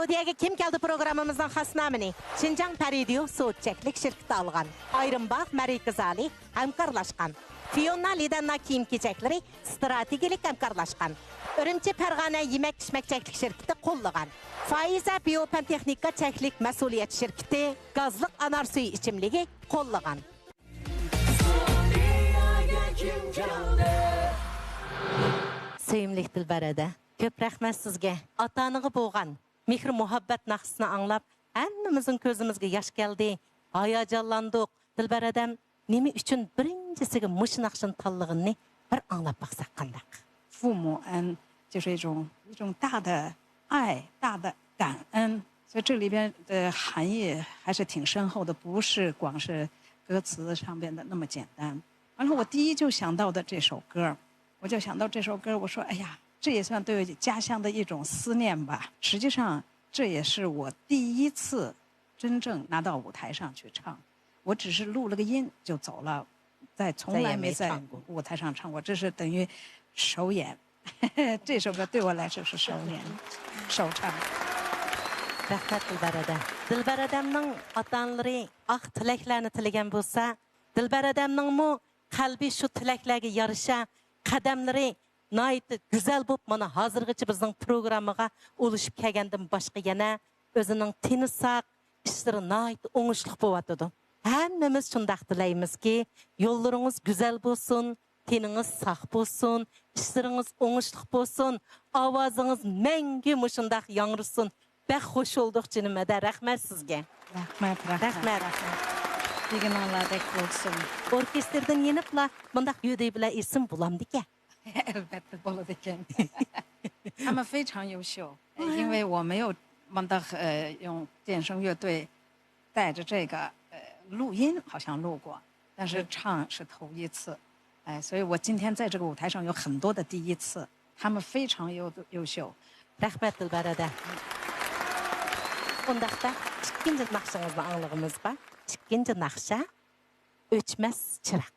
ستۇدىيەگە كىم كەلدى پروگراممىمىزنىڭ خاس نامىنى شىنجاڭ پەرىدىيۇ سوۋېت چەكلىك شىركىتى ئالغان. ئايرىم باغ مەرىكە زالى ھەمكارلاشقان. فىيوننا لىدەننا كىيىم كېچەكلىرى ستراتېگىيەلىك ھەمكارلاشقان. ئۈرۈمچى پەرغانە يېمەك ئىچمەك چەكلىك شىركىتى قوللىغان. فائىزە بىيو پەن تېخنىكا چەكلىك مەسئۇلىيەت شىركىتى گازلىق ئانار سۈيى ئىچىملىكى قوللىغان. سۆيۈملۈك دىلبەر ھەدە، كۆپ رەھمەت سىزگە. ئاتا-ئانىغا بولغان مېھىر-مۇھەببەت ناخشىسىنى ئاڭلاپ، ھەممىمىزنىڭ كۆزىمىزگە ياش كەلدى، ھاياجانلاندۇق. دىلبەر ھەدەم نېمە ئۈچۈن بىرىنچىسىگە مۇشۇ ناخشىنى تاللىغىنىنى بىر ئاڭلاپ باقساق قانداق؟ 父母恩就是一种一种大的爱，大的感恩。所以这里边的含义还是挺深厚的，不是光是歌词上边的那么简单。然后我第一就想到的这首歌，我就想到这首歌，我说，哎呀，这也算对家乡的一种思念吧。实际上，这也是我第一次真正拿到舞台上去唱，我只是录了个音就走了，再从来没在舞台上唱过，这是等于首演。这首歌对我来说是首演，首唱。 رەھمەت دىلبەر ھەدە. دىلبەر ھەدەمنىڭ ئاتا-ئانىلىرى ئاق تىلەكلەرنى تىلىگەن بولسا، دىلبەر ھەدەمنىڭمۇ قەلبى شۇ تىلەكلەرگە يارىشا، قەدەملىرى ناھايىتى گۈزەل بولۇپ، مانا ھازىرغىچە بىزنىڭ پروگراممىغا ئۇلىشىپ كەلگەندىن باشقا يەنە ئۆزىنىڭ تېنى ساق، ئىشلىرى ناھايىتى ئوڭۇشلۇق بولۇۋاتىدۇ. ھەممىمىز شۇنداق تىلەيمىزكى، يوللىرىڭىز گۈزەل بولسۇن، تېنىڭىز ساق بولسۇن، ئىشلىرىڭىز ئوڭۇشلۇق بولسۇن، ئاۋازىڭىز مەڭگۈ مۇشۇنداق ياڭرىسۇن. بەك خوش بولدۇق جېنىم ھەدە، رەھمەت سىزگە. رەھمەت، رەھمەت. رەھمەت. دېگىنىڭلاردەك بولسۇن. ئوركېستىردىن يېنىپلا مۇنداق يۆدەي بىلەن ئېيتسىمۇ بولامدىكەن؟ 他们非常优秀，因为我没有们的呃用电声乐队带着这个呃录音，好像录过，但是唱是头一次，哎，所以我今天在这个舞台上有很多的第一次，他们非常优优秀。 رەھمەت دىلبەر ھەدە. ئۇنداقتا ئىككىنچى ناخشىڭىزنى ئاڭلىغىمىزغا. ئىككىنچى ناخشا، ئۆچمەس چىراغ.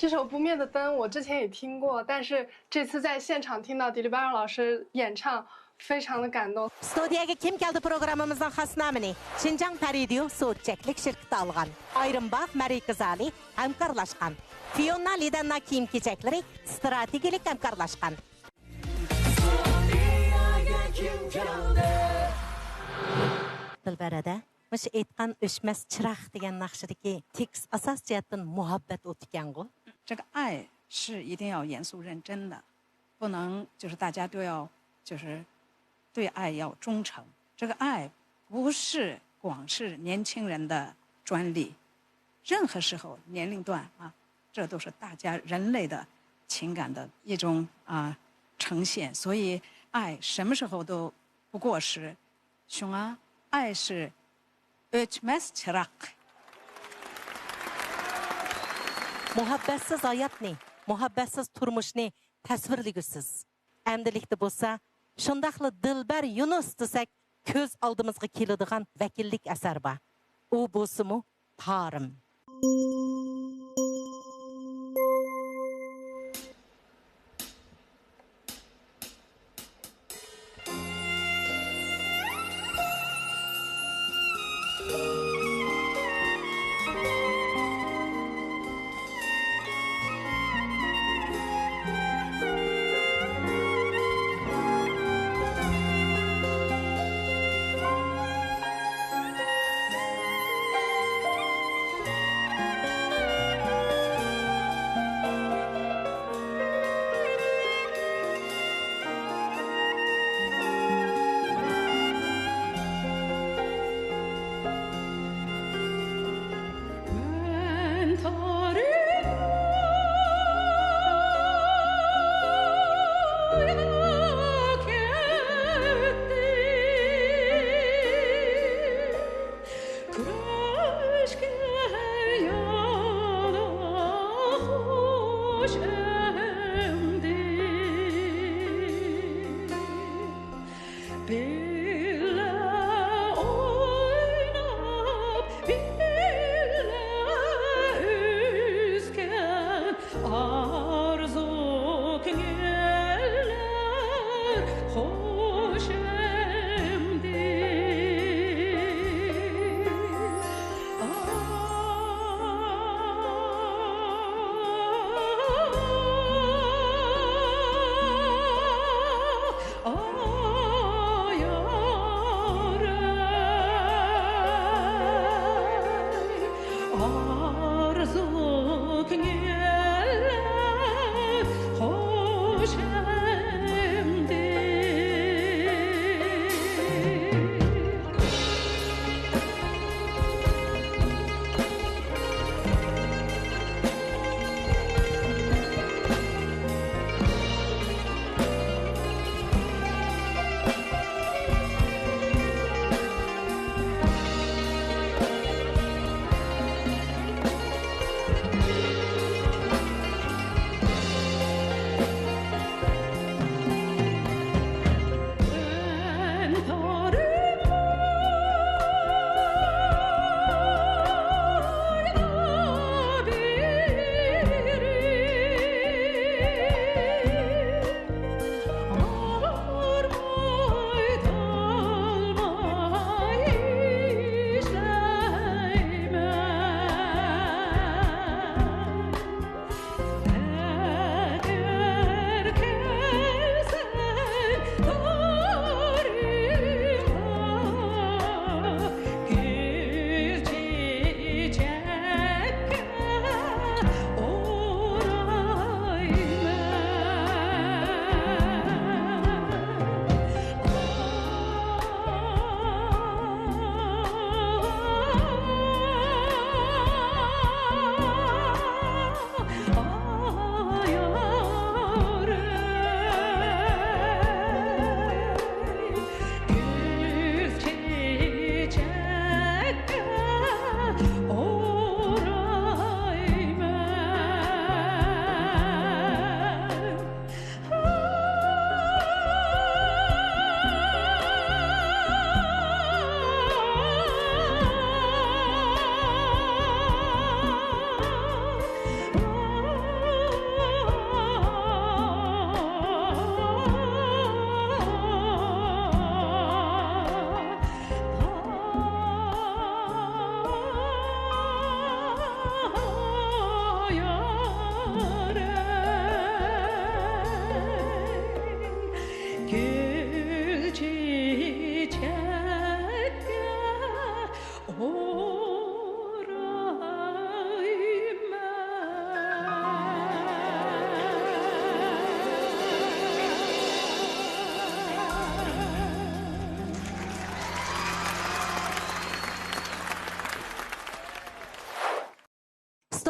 这首《不灭的灯》我之前也听过，但是这次在现场听到迪丽热巴老师演唱，非常的感动。 ستۇدىيەگە كىم كەلدى پروگراممىمىزنىڭ خاسنامىنى، شىنجاڭ پەرىدىيۇ سودا چەكلىك شىركىتى ئالغان. ئايرىم باغ مەرىكىزى ھالى ھەمكارلاشقان. فىيونا لىدەننا كىيىم كېچەكلىرى ستراتېگىيەلىك ھەمكارلاشقان. دىلبەر ھەدە، مۇشۇ ئېيتقان ئۆچمەس چىراغ دېگەن ناخشىدىكى تېكىست ئاساس جەھەتتىن مۇھەببەت ئوتى ئىكەنغۇ؟ 这个爱是一定要严肃认真的，不能就是大家都要就是对爱要忠诚。这个爱不是光是年轻人的专利，任何时候年龄段啊，这都是大家人类的情感的一种啊呈现。所以爱什么时候都不过时。熊啊，爱是 ئۆچمەس چىراغ. مۇھەببەتسىز ھاياتنى، مۇھەببەتسىز تۇرمۇشنى تەسۋىرلىگۈسىز. ئەمدىلىكتە بولسا، شۇنداقلا دىلبەر يۇنۇس دېسەك، كۆز ئالدىمىزغا كېلىدىغان ۋەكىللىك ئەسەر بار. ئۇ بولسىمۇ تارىم.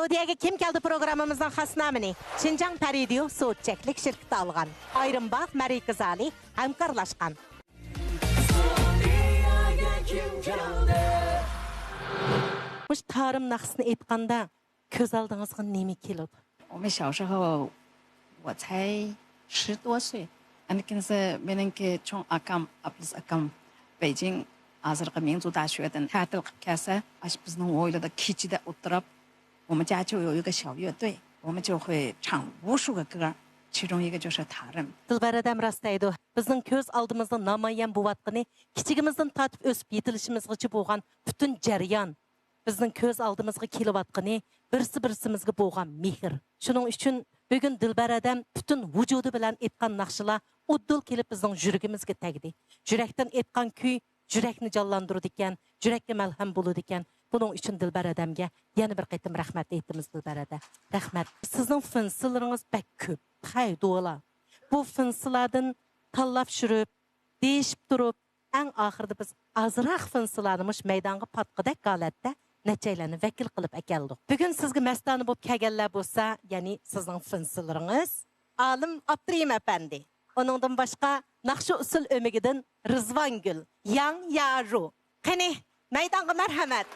دىيەگە كىم كەلدى پروگراممىمىزنىڭ خاسنامىنى شىنجاڭ پەرىدىيۇ سۇ چەكلىك شىركىتى ئالغان. ئايرىم باغ مەرىكىزى ئالىي ھەمكارلاشقان. مۇشۇ تارىم ناخشىسىنى ئېيتقاندا كۆز ئالدىڭىزغا نېمە كېلىدۇ؟ 我们小时候，我才十多岁. ئەنە كېيىنسى مېنىڭكى چوڭ ئاكام، ئابلىز ئاكام بېيجىڭ ھازىرقى مىڭزۇ داشۆدىن تەتىل قىلىپ كەلسە، ئاشۇ بىزنىڭ ھويلىدا كېچىدە ئولتۇرۇپ، 我们家就有一个小乐队，我们就会唱无数个歌，其中一个就是《塔人》。 دىلبەر ھەدەم راست دەيدۇ. بىزنىڭ كۆز ئالدىمىزدا نامايان بوۋاتقىنى، كىچىكىمىزدىن تارتىپ ئۆسۈپ يېتىلىشىمىزغىچە بولغان پۈتۈن جەريان، بىزنىڭ كۆز ئالدىمىزغا كېلىۋاتقىنى بىرسى-بىرسىمىزگە بولغان مېھىر. شۇنىڭ ئۈچۈن بۈگۈن دىلبەر ھەدەم پۈتۈن ۋۇجۇدى بىلەن ئېيتقان ناخشىلار ئۇددۇل كېلىپ بىزنىڭ يۈرىكىمىزگە تەگدى. يۈرەكتىن ئېيتقان كۈي يۈرەكنى جانلاندۇرىدىكەن، يۈرەككە مەلھەم بولىدىكەن. بۇنىڭ ئۈچۈن دىلبەر ھەدەمگە يەنە بىر قېتىم رەھمەت ئېيتىمىز، دىلبەر ھەدە. رەھمەت. سىزنىڭ فىنسىلىرىڭىز بەك كۆپ. ھەي، دولا. بۇ فىنسىلاردىن تاللاپ چۈشۈرۈپ، دېيىشىپ تۇرۇپ، ئەڭ ئاخىرىدا بىز ئازراق فىنسىلارنى مۇشۇ مەيدانغا پاتقۇدەك ھالەتتە نەچچەيلەننى ۋەكىل قىلىپ ئەكەلدۇق. بۈگۈن سىزگە مەستانە بولۇپ كەلگەنلەر بولسا، يەنى سىزنىڭ فىنسىلىرىڭىز ئالىم ئابدۇرېھىم ئەپەندى، ئۇنىڭدىن باشقا ناخشا ئۇسسۇل ئۆمىكىدىن رىزۋانگۈل، ياڭ يارۇ. قېنى، مەيدانغا مەرھەمەت!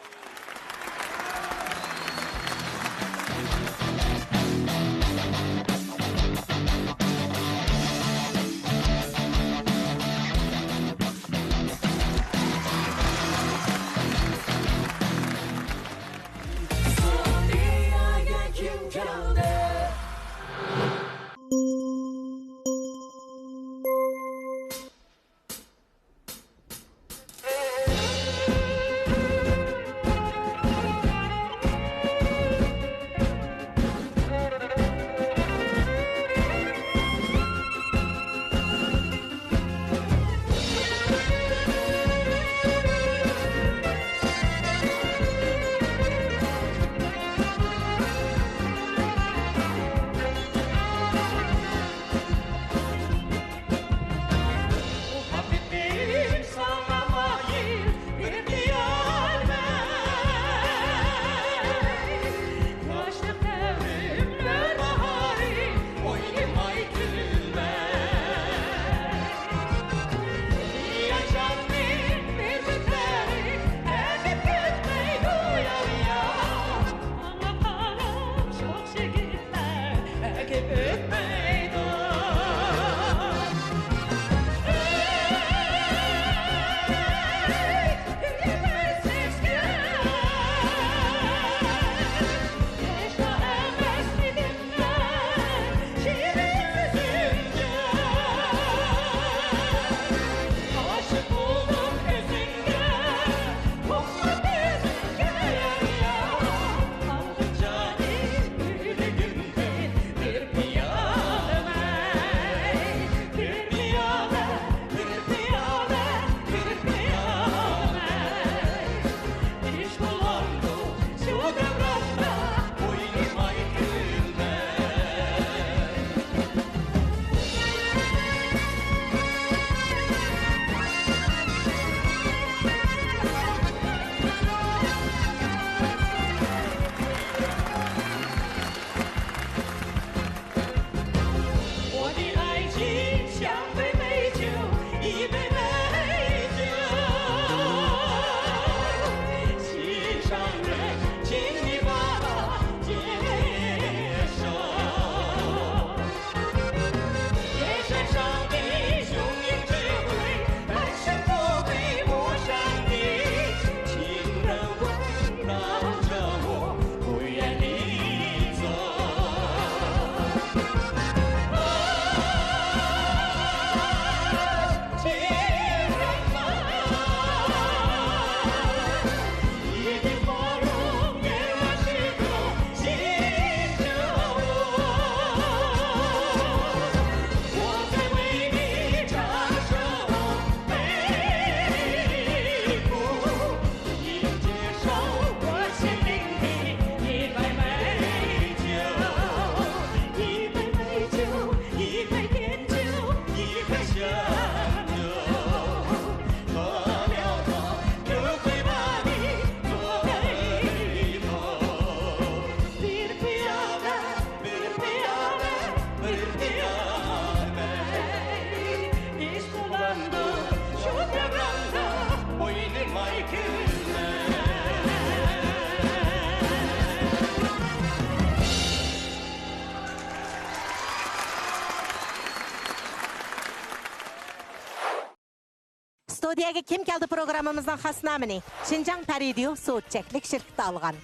ستۇدىيەگە كىم كەلدى پروگراممىمىزنىڭ خاسنامىنى شىنجاڭ پەرىدىيو سوتچەكلىك شىركىتى ئالغان.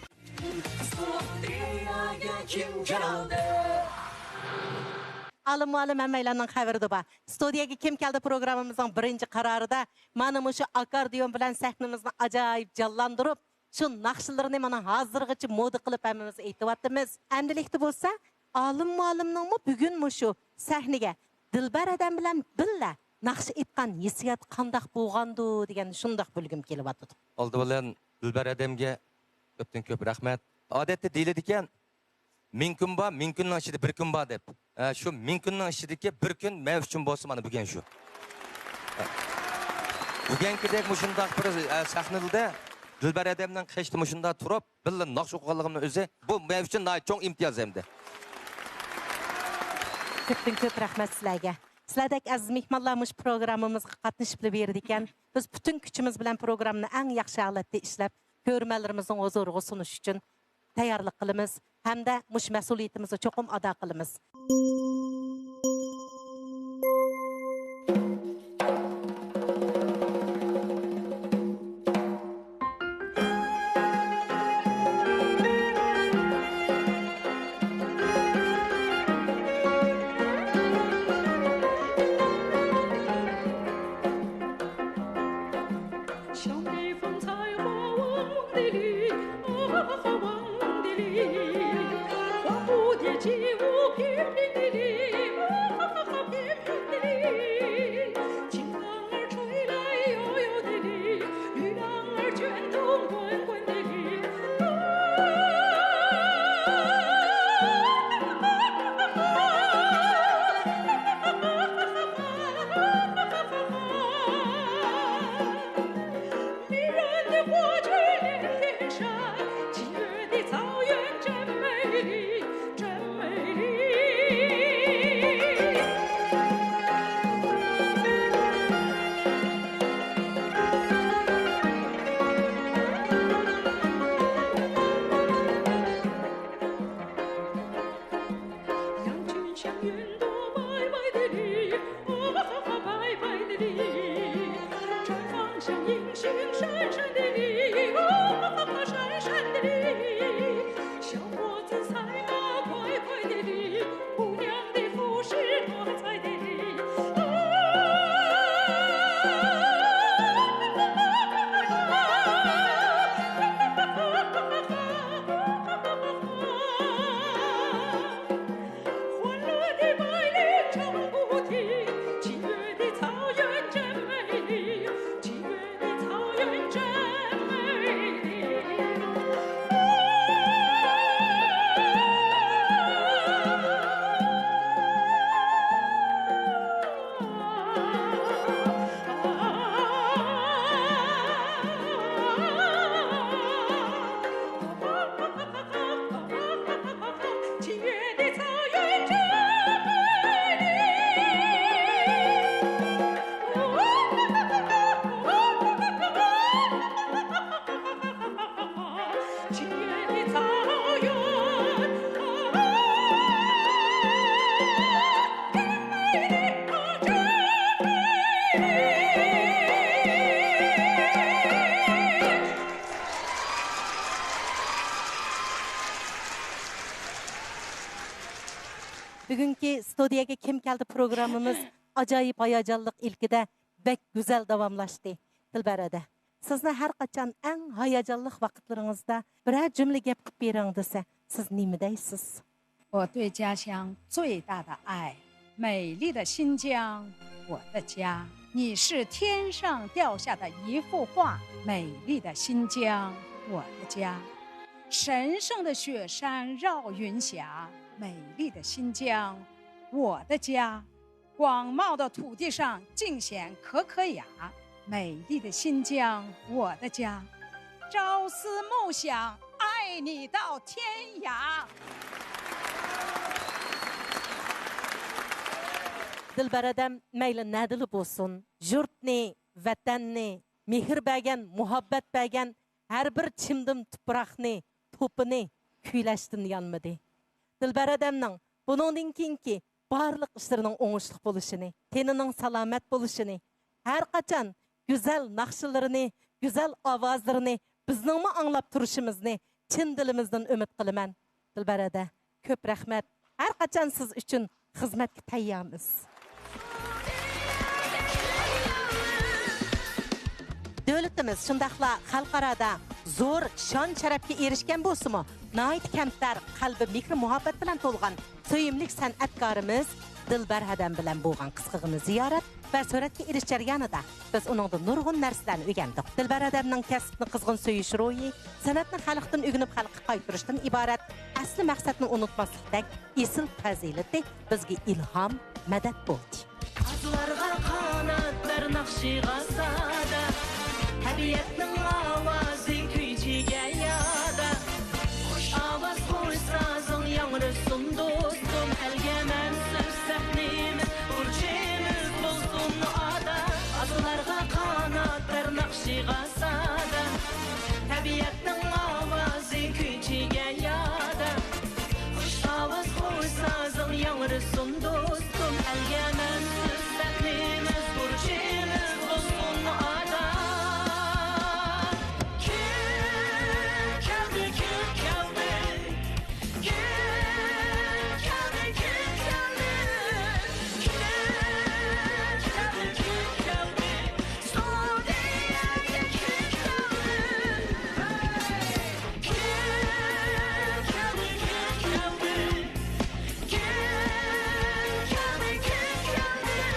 ئالىم مۇئەللىم ھەممەيلەننىڭ خەۋىرىدە بار. ستۇدىيەگە كىم كەلدى پروگراممىمىزنىڭ بىرىنچى قارارىدا مانا مۇشۇ ئاكاردىيون بىلەن سەھنىمىزنى ئاجايىپ جانلاندۇرۇپ، شۇ ناخشىلىرىنى مانا ھازىرغىچە مودا قىلىپ ھەممىمىز ئېيتىۋاتىمىز. ئەمدىلىكتە بولسا ئالىم مۇئەللىمنىڭمۇ بۈگۈن مۇشۇ سەھنىگە دىلبەر ھەدەم بىلەن بىللە ناخشا ئېيتقان ھېسسىياتى قانداق بولغاندۇ دېگەن شۇنداق بىلگۈم كېلىۋاتىدۇ. ئالدى بىلەن دىلبەر ھەدەمگە كۆپتىن كۆپ رەھمەت. ئادەتتە دېيىلىدىكەن، مىڭ كۈن بار، مىڭ كۈننىڭ ئىچىدە بىر كۈن بار دەپ. ھە، شۇ مىڭ كۈننىڭ ئىچىدىكى بىر كۈن مەن ئۈچۈن بولسا مانا بۈگۈن شۇ. ھە. بۈگۈنكىدەك مۇشۇنداق بىر، ھە، سەھنىدە دىلبەر ھەدەمنىڭ قېشىدا مۇشۇنداق تۇرۇپ، بىللە ناخشا ئوقۇغانلىقىمنىڭ ئۆزى، بۇ مەن ئۈچۈن ناھايىتى چوڭ ئىمتىياز ئەمدى. كۆپتىن كۆپ رەھمەت سىلەرگە. سىلەردەك ئەزىز مېھمانلار مۇشۇ پروگراممىمىزغا قاتنىشىپلا بېرىدىكەن. بىز پۈتۈن كۈچىمىز بىلەن پروگراممىنى ئەڭ ياخشى ھالەتتە ئىشلەپ، كۆرۈرمەنلىرىمىزنىڭ ھۇزۇرىغا سۇنۇش ئۈچۈن تەييارلىق قىلىمىز ھەمدە مۇشۇ مەسئۇلىيىتىمىزنى چوقۇم ئادا قىلىمىز. بۈگۈنكى ستۇدىيەگە كىم كەلدى پروگراممىمىز ئاجايىپ ھاياجانلىق ئىلكىدە بەك گۈزەل داۋاملاشتى. دىلبەر ھەدە، سىزنى ھەر قاچان ئەڭ ھاياجانلىق ۋاقىتلىرىڭىزدا بىرەر جۈملە گەپ قىلىپ بېرىڭ دېسە، سىز نېمە دەيسىز؟ 我对家乡最大的爱，美丽的新疆，我的家。你是天上掉下的一幅画，美丽的新疆，我的家。神圣的雪山绕云霞，美丽的新疆，我的家。 广袤的土地上尽显可可雅，美丽的新疆，我的家。朝思暮想，爱你到天涯。 دىلبەر ھەدەم مەيلى نەدىلا بولسۇن، يۇرتنى، ۋەتەننى، مېھىر بەرگەن، مۇھەببەت بەرگەن ھەر بىر چىمدىم تۇپراقنى، توپىنى كۈيلەشتىن يانمىدى. دىلبەر ھەدەمنىڭ بۇنىڭدىن كېيىنكى بارلىق ئىشلىرىنىڭ ئوڭۇشلۇق بولۇشىنى، تېنىنىڭ سالامەت بولۇشىنى، ھەر قاچان گۈزەل ناخشىلىرىنى، گۈزەل ئاۋازلىرىنى بىزنىڭمۇ ئاڭلاپ تۇرۇشىمىزنى چىن دىلىمىزدىن ئۈمىد قىلىمەن. دىلبەر ھەدە، كۆپ رەھمەت. ھەر قاچان سىز ئۈچۈن خىزمەتكە تەييارمىز. دۆلىتىمىز شۇنداقلا خەلقئارادا زور شان-شەرەپكە ئېرىشكەن بولسىمۇ، ناھايىتى كەمتەر، قەلبى مېھرى-مۇھەببەت بىلەن تولغان سۆيۈملۈك سەنئەتكارىمىز دىلبەر ھەدەم بىلەن بولغان قىسقىغىنە زىيارەت ۋە سۈرەتكە ئېلىش جەريانىدا بىز ئۇنىڭدىن نۇرغۇن نەرسىلەرنى ئۆگەندۇق. دىلبەر ھەدەمنىڭ كەسىپنى قىزغىن سۆيۈش روھى، سەنئەتنى خەلقتىن ئۆگىنىپ خەلققە قايتۇرۇشتىن ئىبارەت ئەسلى مەقسەتنى ئۇنتۇماسلىقتەك ئېسىل پەزىلىتى بىزگە ئىلھام، مەدەت بولدى. قازلارغا قانات بەر ناخشىغا سادا، تەبىئەتنىڭ ئاۋازى كۈيچىگە يادا. خۇش ئاۋاز، خۇش سازىڭ ياڭرىسۇن دوستۇم، ئەلگە مەنسۇپ سەھنىمىز.